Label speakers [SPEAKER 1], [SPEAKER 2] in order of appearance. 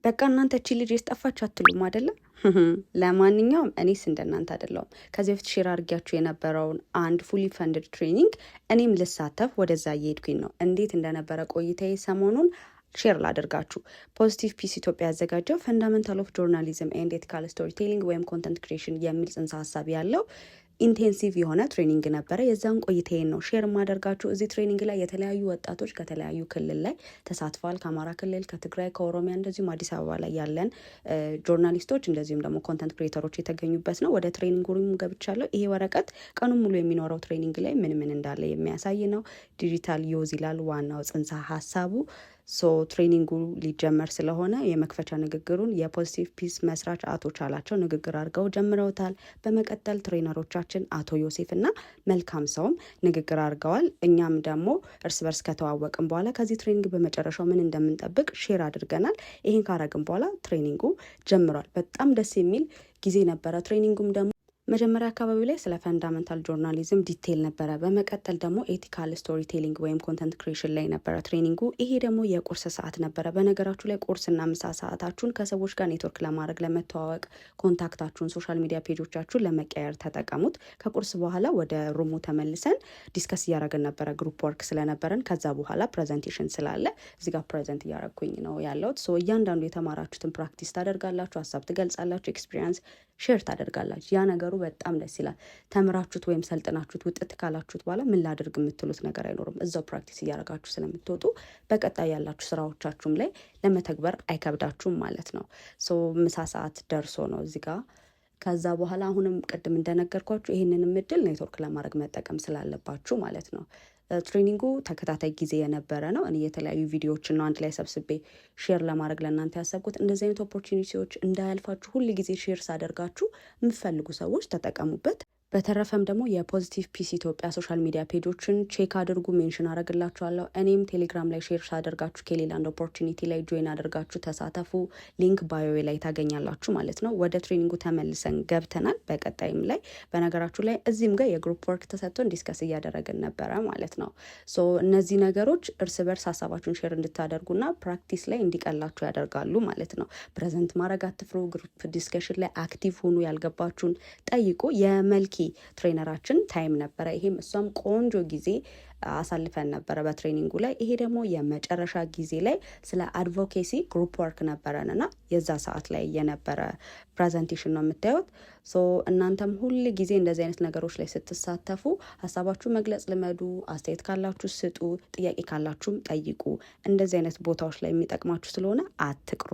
[SPEAKER 1] በቃ እናንተ እቺ ልጅ የስጠፋች አትሉም አይደለም? ለማንኛውም እኔስ እንደናንተ አይደለሁም። ከዚህ በፊት share አድርጊያችሁ የነበረውን አንድ fully funded training እኔም ልሳተፍ ወደዛ እየሄድኩኝ ነው። እንዴት እንደነበረ ቆይታዬ ሰሞኑን share ላደርጋችሁ። Positive Peace ኢትዮጵያ ያዘጋጀው fundamental of journalism and ethical storytelling ወይም content creation የሚል ጽንሰ ሀሳብ ያለው intensive የሆነ training ነበረ። የዛን ቆይታዬን ነው share የማደርጋችሁ። እዚህ training ላይ የተለያዩ ወጣቶች ከተለያዩ ክልል ላይ ተሳትፈዋል። ከአማራ ክልል፣ ከትግራይ፣ ከኦሮሚያ እንደዚሁም አዲስ አበባ ላይ ያለን journalist ኦች እንደዚሁም ደግሞ content creator ኦች የተገኙበት ነው። ወደ training room ኡ ገብቻለሁ። ይሄ ወረቀት ቀኑን ሙሉ የሚኖረው training ላይ ምን ምን እንዳለ የሚያሳይ ነው። Digital youth ይላል ዋናው ጽንሰ ሀሳቡ። So training ኡ ሊጀመር ስለሆነ የመክፈቻ ንግግሩን የ Positive Peace መስራች አቶ ቻላቸው ንግግር አድርገው ጀምረውታል። በመቀጠል trainer ኦቻችን አቶ ዮሴፍ እና መልካም ሰውም ንግግር አድርገዋል። እኛም ደግሞ እርስ በርስ ከተዋወቅን በኋላ ከዚህ training በመጨረሻው ምን እንደምንጠብቅ share አድርገናል። ይህን ካረግን በኋላ training ኡ ጀምሯል። በጣም ደስ የሚል ጊዜ ነበረ። Training ኡም ደግሞ መጀመሪያ አካባቢ ላይ ስለ fundamental journalism detail ነበረ። በመቀጠል ደግሞ ethical storytelling ወይም content creation ላይ ነበረ training ኡ። ይሄ ደግሞ የቁርስ ሰዓት ነበረ። በነገራችሁ ላይ ቁርስና ምሳ ሰዓታችሁን ከሰዎች ጋር ኔትወርክ ለማድረግ፣ ለመተዋወቅ፣ contact ኣችሁን፣ social media page ኦቻችሁን ለመቀየር ተጠቀሙት። ከቁርስ በኋላ ወደ room ኡ ተመልሰን discuss እያደረግን ነበረ፣ group work ስለነበረን። ከዛ በኋላ presentation ስላለ እዚህ ጋር present እያደረግኩኝ ነው ያለሁት። So እያንዳንዱ የተማራችሁትን practice ታደርጋላችሁ፣ ሀሳብ ትገልጻላችሁ፣ experience share ታደርጋላችሁ። ያ ነገሩ በጣም ደስ ይላል። ተምራችሁት ወይም ሰልጥናችሁት ውጥት ካላችሁት በኋላ ምን ላድርግ የምትሉት ነገር አይኖርም። እዛው practice እያደረጋችሁ ስለምትወጡ በቀጣይ ያላችሁ ስራዎቻችሁም ላይ ለመተግበር አይከብዳችሁም ማለት ነው። So ምሳ ሰዓት ደርሶ ነው እዚህ ጋር። ከዛ በኋላ አሁንም ቅድም እንደነገርኳችሁ ይህንንም እድል ኔትወርክ ለማድረግ መጠቀም ስላለባችሁ ማለት ነው። Training ኡ ተከታታይ ጊዜ የነበረ ነው። እኔ የተለያዩ ቪዲዮዎችን ነው አንድ ላይ ሰብስቤ share ለማድረግ ለእናንተ ያሰብኩት። እንደዚህ አይነት opportunity ዎች እንዳያልፋችሁ ሁል ጊዜ share ሳደርጋችሁ የምትፈልጉ ሰዎች ተጠቀሙበት። በተረፈም ደግሞ የ Positive Peace ኢትዮጵያ social media page ኦችን check አድርጉ፣ mention አደርግላችኋለሁ። እኔም ቴሌግራም ላይ share ሳደርጋችሁ ከሌላንድ opportunity ላይ join አድርጋችሁ ተሳተፉ። Link bio ላይ ታገኛላችሁ ማለት ነው። ወደ training ኡ ተመልሰን ገብተናል። በቀጣይም ላይ በነገራችሁ ላይ እዚህም ጋር የ group work ተሰጥቶን discuss እያደረግን ነበረ ማለት ነው። So እነዚህ ነገሮች እርስ በርስ ሀሳባችሁን share እንድታደርጉና practice ላይ እንዲቀላችሁ ያደርጋሉ ማለት ነው። Present ማድረግ አትፍሩ። Group discussion ላይ active ሁኑ። ያልገባችሁን ጠይቁ። የመልኪ trainer ኣችን time ነበረ። ይሄም እሷም ቆንጆ ጊዜ አሳልፈን ነበረ በ training ኡ ላይ። ይሄ ደግሞ የመጨረሻ ጊዜ ላይ ስለ advocacy group work ነበረን እና የዛ ሰዓት ላይ የነበረ presentation ነው የምታዩት። So እናንተም ሁል ጊዜ እንደዚህ አይነት ነገሮች ላይ ስትሳተፉ ሀሳባችሁ መግለጽ ልመዱ። አስተያየት ካላችሁ ስጡ፣ ጥያቄ ካላችሁም ጠይቁ። እንደዚህ አይነት ቦታዎች ላይ የሚጠቅማችሁ ስለሆነ አትቅሩ።